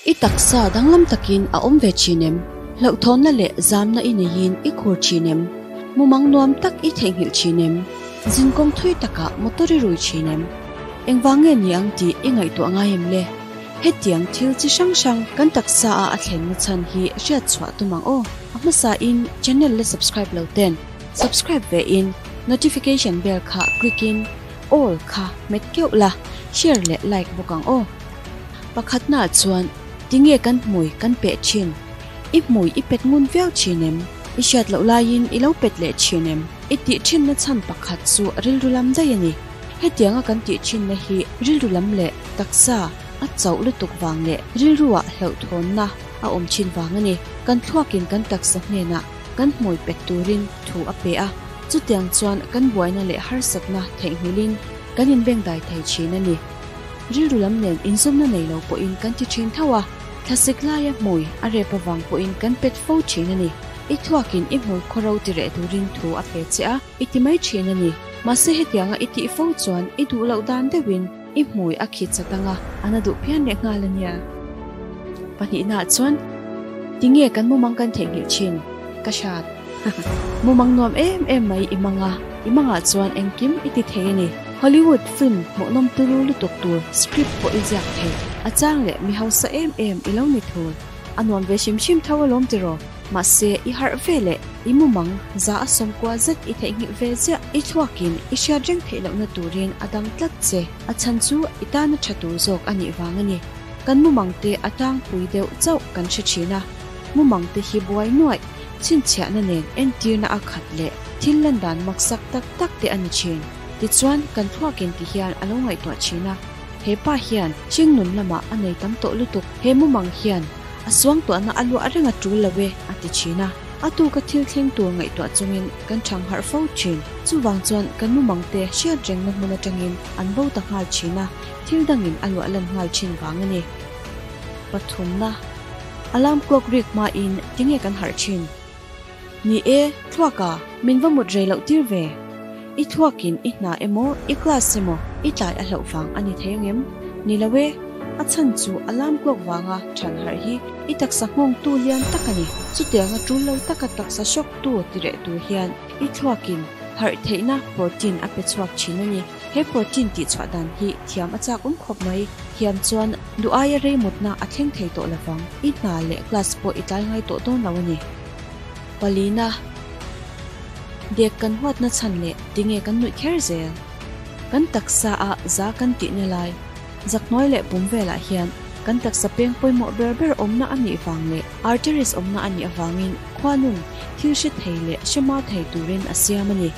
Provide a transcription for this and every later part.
I taksa danglam takin a awm ve thin em? Hlauhthawnna leh zamna i neiin i khur thin em? Mumang nuam tak i theihnghilh thin em? Zinkawng thui takah motor i rui thin em? Engvang nge ni ang tih i ngaihtuah ngai em le? Hetiang thil chi hrang hrang kan taksa a a thlenna chhan hi hriat chhuah tum ang aw. A hmasa in channel la subscribe lo ten subscribe ve in notification bell kha click in all kha hmet keuh la, share leh like bawk ang aw. Pakhatnaah chuan tinge kan hmui kan peh thin? I hmui i pet ngun viau thin em? I hriat loh laiin i lo pet leh thin em? I tih thinna chhan pakhat chu rilru lam daih a ni. Hetianga kan tih thinna hi rilru lam leh taksa a chauh lutuk vang leh rilruah hlauhthawnna a awm thin vang a ni. Kan thluakin kan taksa hnenah kan hmui pet turin thu a pe a, chutiang chuan kan buaina leh harsatna theihnghilhin kan inbengdai thei thin a ni. Rilru lam nen inzawmna nei lo pawhin kan ti thin tho a, thlasik laia hmui a rep avang pawhin kan pet fo thin a ni. I thluakin i hmui khawro ti reh turin thu a pe che a, i ti mai thin a ni. Mahse hetianga i tih fo chuan i duh loh dan deuhin i hmui a khit chat anga, a na duh phian leh nghal a nia. Pahnihnaah chuan tinge kan mumang kan theihnghilh thin? Ka hrat. Mumang nuam em em mai i mang a, i mangah chuan engkim i ti thei a ni. Hollywood film hmuhnawm turu lutuk tur script pawh i ziak thei. A chang leh mi hausa em em i lo ni thul. A nuam ve hrim hrim tho alawm tiraw? Mahse i harh ve leh i mumang za a sawmkua zet i theihnghilh ve ziah. I thluakin i hriat reng theih lohna turin a dang tlat che. A chhan chu i tana tha tur zawk a nih vang a ni. Kan mumang te a tlangpui deuh chauh kan hre thin a. Mumang te hi buai nuaih chhinchhiahna nen entirna a khat leh thil lan dan maksak tak tak te a ni thin. Tichuan, kan thluakin ti hian a lo ngaihtuah thin a, he pa hian hringnun lamah a nei tam tawh lutuk, he mumang hian a suangtuahna a luah reng a tul lo e, a ti thin a. A tuka thil thleng tur ngaihtuah chungin kan thang harh fo thin. Chuvang chuan kan mumang te hriat rengna hmun atangin an bo ta nghal thin a, thil dangin a luah lan nghal thin vang a ni. Pathumna. Alarm clock rik hmain tinge kan harh thin? Ni e, thluaka min va mut rei loh tir ve. I thluakin i hna emaw, i class emaw i tlai a hlauh vang a ni thei angem? Ni lo e, a chhan chu alarm clock vanga than harh hi i taksa nghawngtu lian tak a ni. Chutianga tul lo taka taksa hrawktu ti reh tur hian i thluakin harh theihna protein a pe chhuak thin a ni. He protein tih chhuah dan hi thiam a chak awm khawp mai. Thiam chuan duh aia rei mutna a thleng thei tawh lovang. I hna leh class pawh i tlai ngai tawh dawn lo a ni. Palina, Dek kan huatna chhan leh tinge kan nuih kher zel? Kan taksa a za kan tihna lai, zakhnuai leh pum velah hian kan taksa peng pawimawh ber ber awmna a nih vang leh arteries awmna a nih avangin khuanun thil hre thei leh hre hma thei turin a siam a ni.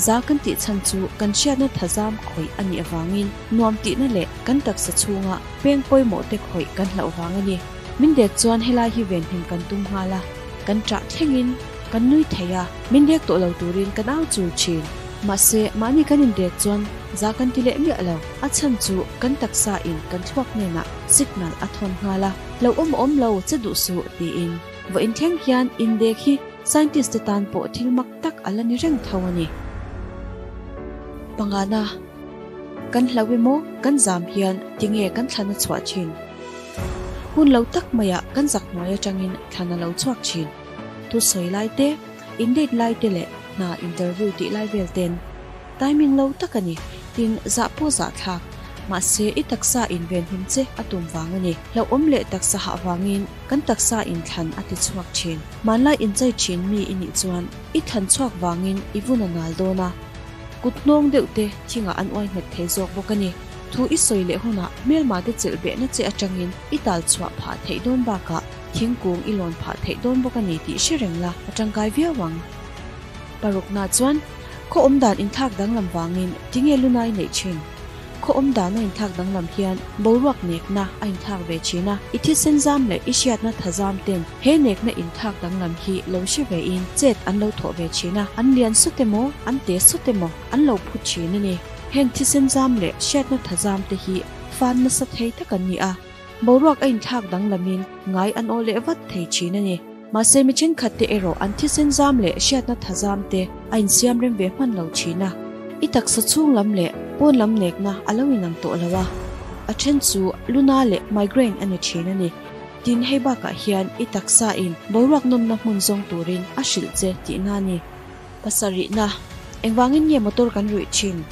Za kan tih chhan chu kan hriatna thazam khawih a nih avangin nuam tihna leh kan taksa chhunga peng pawimawh te khawih kan hlauh vang a ni. Min dek chuan helai hi venhim kan tum nghal a, kan ṭah thlengin kan nui thei a, min dek tawh lo turin kan au chul ṭhin. Mahse, mahni kan indek chuan za kan ti leh miah lo. A chhan chu kan taksa in kan thluak hnenah signal a thawn nghal a, lo awm awm lo che duh suh tiin. Vawiin thleng hian indek hi scientist te tan pawh thil mak tak a la ni reng tho a ni. Pangana, Kan hlau emaw kan zam hian tinge kan thlan a chhuah thin? Hun lo tak maiah kan zak hnuai atangin thlan a lo chhuak thin. Thusawi lai te, in date lai te leh hna interview tih lai vel ten timing lo tak a ni, tin zah pawh zah thlak. Mahse i taksa in venhim che a tum vang a ni. Hlauhawm leh taksa hah vangin kan taksa in thlan a ti chhuak thin. Hmanlai inchei thin mi i nih chuan i thlan chhuak vangin i vun a nal dawn a. Kut hnawng deuh te thingah an uai nghet thei zawk bawk a ni. Thu i sawi leh hunah hmelma te chelh behna che atangin i tal chhuah phah theih dawn bakah thingkung i lawn phah theih dawn bawk a ni tih hre reng la a tangkai viau ang. Parukna chuan khaw awm dan inthlak danglam vangin tinge lunai neih thin? Khaw awm dan a inthlak danglam hian boruak nekna a inthlak ve thin a, i thisen zam leh i hriatna tha zam ten he nekna inthlak danglam hi lo hre ve in chet an lo thawh ve thin a, an lian sawt emaw an te sawt emaw an lo phut thin a ni. Heng thisen zam leh hriatna tha zam te hi fan nasa thei tak an ni a, boruak a inthlak danglamin ngai an aw leh vat thei thin a ni. Mahse mi thenkhat te erawh an thisen zam leh hriatna tha zam te a insiam rem ve hman lo thin a, i taksa chhung lam leh pawn lam nekna a lo inang tawh lo a, a then chu luna leh migraine a ni thin a ni. Tin, hei bakah hian i taksa in boruak nawmna hmun zawng turin a hrilh che tihna a ni. Pasarihna, Engvangin nge motor kan ruih thin?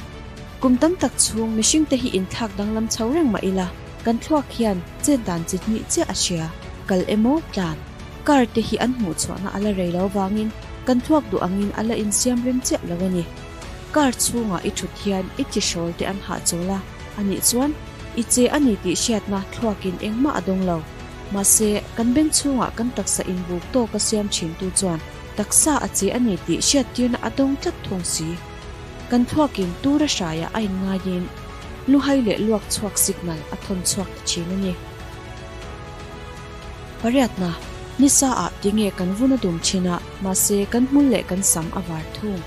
Kum tam tak chhung mihringte hi inthlak danglam chho reng mah ila, kan thluak hian chet dan chi hnih chiah a hria, kal emaw tlan. Car te hi an hmuh chhuahna a la rei lo vangin kan thluak duh angin a la insiam rem chiah lo a ni. Car chhungah i thut hian i tihrawl te an hahchawl a, anih chuan i che a ni tih hriatna thluakin engmah a dawng lo. Mahse, kan beng chhungah kan taksa inbuk tawka siam thintu chuan taksa a che a ni tih hriattirna a dawng tlat thung si. Kan thluakin tura hraiah a inngaiin luhai leh luak chhuak signal a thawn chhuak ta thin a ni. Pariatna, Nisa ah tinge kan vun a dum thin a, mahse kan hmul leh kan sam a var thung.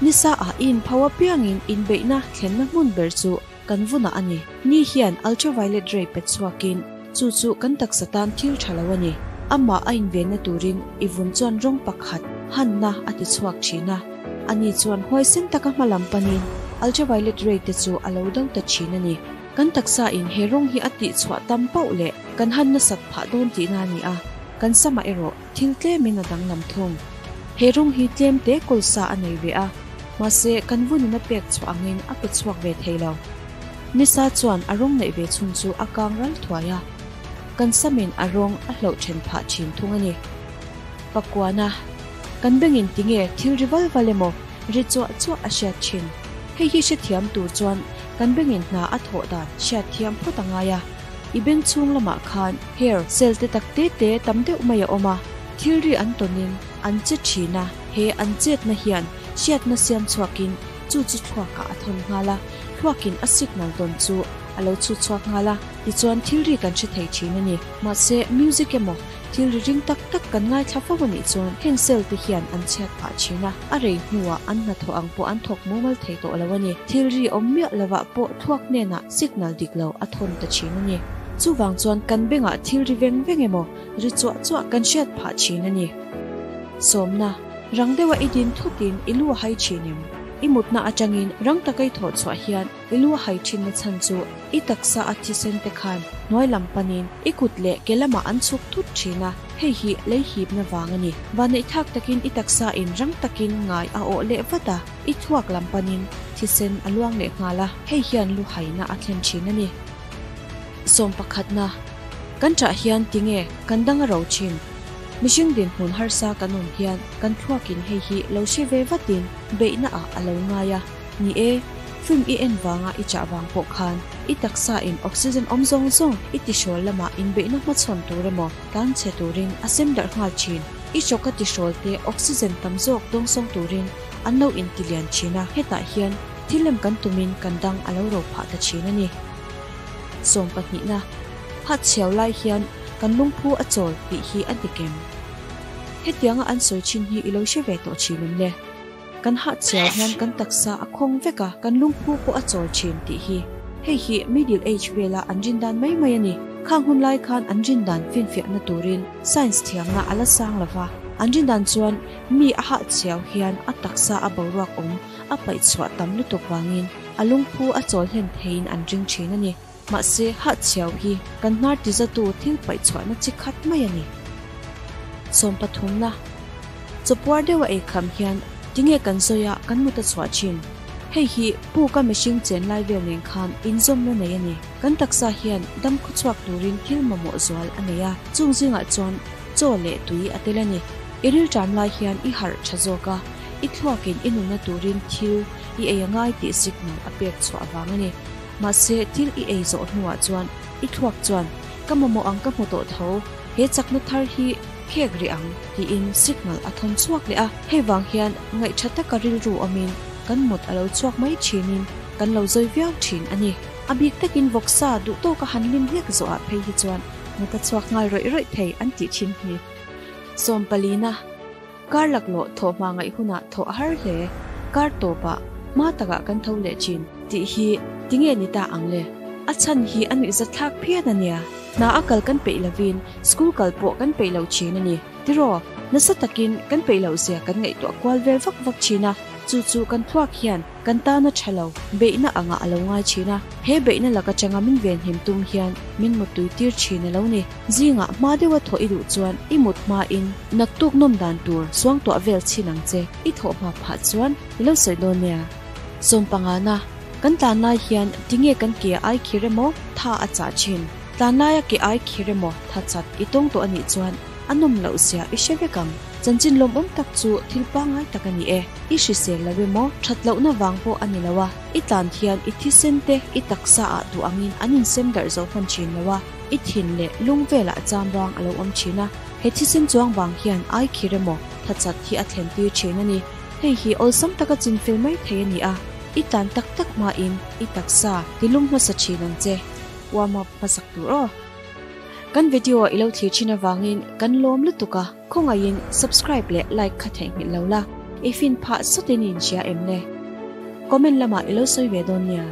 Nisa ah i inpho apiangin inbeihna thlenna hmun ber chu kan vunah a ni. Ni hian ultraviolet ray pe chhuakin chu chu kan taksa tan thil tha lo a ni. Amah a invenna turin i vun chuan rawng pakhat hanna a ti chhuak thin a. Ani chuan huaisen taka hma lam panin ultraviolet ray te chu a lo do ta thin a ni. Kan taksa in he rawng hi a tih chhuah tam pauh leh kan han nasat phah dawn tihna a ni a, kan samah erawh thil tlemin a danglam thung. He rawng hi tlem te kawlsa a nei ve a, mahse kan vunin a pek chhuah angin a pe chhuak ve thei lo. Nisa chuan a rawng neih ve chhun chu a kang ral thuai a, kan samin a rawng a hloh then phah thin thung a ni. Pakuana, Kan bengin tinge thil ri val val emaw ri chuah chuah a hriat thin. Hei hi hrethiam tur chuan kan bengin hna a thawh dan hriat thiam phawt a ngai a. I beng chhung lamah khan hair cell te tak te te tam deuh mai a awm a, thil ri an tawnin an che thin a, he an chetna hian hriatna siam chhuakin chu chu thluakah a thawn nghal a, thluakin a signal dawn chu a lo chhut chhuak nghal a, tichuan thil ri kan hre thei thin a ni. Mahse, music emaw Thil ri ring tak tak kan ngaithla fo a nih chuan heng cell te hian an chhiat phah thin a, a rei hnuah an hnathawh ang pawh an thawk mumal thei tawh lo a ni. Thil ri awm miah lovah pawh thluak hnenah signal dik lo a thawn ta thin a ni. Chuvang chuan kan bengah thil ri veng veng emaw ri chuah chuah kan hriat phah thin a ni. Sawmna, Rang deuha i din thutin i lu a hai thin em? I mutna atangin rang taka i thawh chhuah hian I lu a hai thinna chhan chu i taksa a thisen te khan hnuai lam panin i kut leh ke lamah an chhuk thut thin a, hei hi lei hipna vang a ni. Vaneihthlak takin i taksa in rang takin ngai a awh leh vat a, i thluak lam panin thisen a luang leh nghal a, hei hian lu haina a thlen thin a ni. Sawmpakhatna, Kan ṭah hian tinge kan dang a ro thin? Mihring dinhmun harsa kan awm hian kan thluakin hei hi lo hre ve vatin beihna ah a lo ngai a. Ni e, film i en vanga i chah vang pawh khan i taksa in oxygen awm zawng zawng i tihrawl lamah inbeihna hmachhawn tur emaw tlan chhe turin a sem darh nghal thin. I hrawka tihrawl te oxygen tam zawk dawngsawng turin an lo inti lian thin a, hetah hian thil lem kan tumin kan dang a lo ro phah ta thin a ni. Sawmpahnihna, Hachhiau lai hian kan lungphu a chawl tih hi a dik em? Hetianga an sawi thin hi i lo hre ve tawh thin em le? Kan hahchhiau hian kan taksa a khawng vek a, kan lungphu pawh a chawl thin tih hi. Hei hi middle age vela an rin dan mai mai a ni. Khang hun lai khan an rin dan finfiahna turin science thiamna a la sang lo va. An rin dan chuan mi a hahchhiau hian a taksa a boruak awm a paih chhuah tam lutuk vangin a lungphu a chawl hlen theiin an ring thin a ni. Mahse, hahchhiau hi kan hnar tizatu thil paih chhuahna chi khat mai a ni. Sawmpathumna. Chawpuar deuha ei kham hian tinge kan sawi a kan mut a chhuah thin. Hei hi puka mihring chen lai vel nen khan inzawmna nei a ni. Kan taksa hian dam khawchhuak turin thil mamawh zual a nei a, chung zingah chuan chaw leh tui a tel a ni. I rilṭam lai hian i harh tha zawk a, i thluakin i nunna turin thil i ei a ngai tih signal a pek chhuah avang a ni. Mahse, thil i ei zawh hnuah chuan i thluak chuan ka mamawh ang ka hmu tawh tho, he chakna thar hi khek rih ang tiin signal a thawn chhuak leh a, hei vang hian ngaih tha taka rilru awmin kan mut a lo chhuak mai thinin kan lo zawi viau thin a ni. A bik takin vawksa duh tawka han lim hlek zawhah phei hi chuan mut a chhuak nghal rawih rawih thei an tih thin hi. Sawmpalina, Kar laklawh thawh hma ngaih hunah thawh a har hle, kar tawpah hma takah kan tho leh thin tih hi tinge ni ta ang le? A chhan hi a nuihzat thlak phian a nia. Hna a kal kan peih lovin school kal pawh kan peih lo thin a ni. Tiraw, nasa takin kan peih loh zia kan ngaihtuah kual vel vak vak thin a. Chu chu kan thluak hian kan tana tha lo beihna angah a lo ngai thin a, he beihna lak atanga min venhim tum hian min muttui tir thin a lo ni. Zingah hma deuha thawh i duh chuan i mut hmain naktuk nawm dan tur suangtuah vel chhin ang che. I thawh hma phah chuan i lo sawi dawn nia. Sawmpangana, Kan tlan lai hian tinge kan ke ai khir emaw tha a chah thin? Tlan laia ke ai khir emaw tha chat i tawng tawh a nih chuan a nawm loh zia i hre vek ang. Chanchin lawmawm tak chu thil pangngai tak a ni e. I hrisel lo emaw that lohna vang pawh a ni lo a, i tlan hian i thisen te i taksa ah duh angin an insem darh zo hman thin lo a, i thin leh lung velah cham rang a lo awm thin a, he thisen chuang vang hian ai khir emaw tha chat hi a thlen tir thin a ni. Hei hi awlsam taka chinfel mai thei a ni a, i tlan tak tak hmain i taksa tilum hmasa thin ang che. Warm up hmasak tur aw. Kan video i lo thlir thin avangin kan lawm lutuk a, khawngaihin subscribe leh like kha theihnghilh lo la, i fin phah sawtin i inhria em le? Comment lamah i lo sawi ve dawn nia.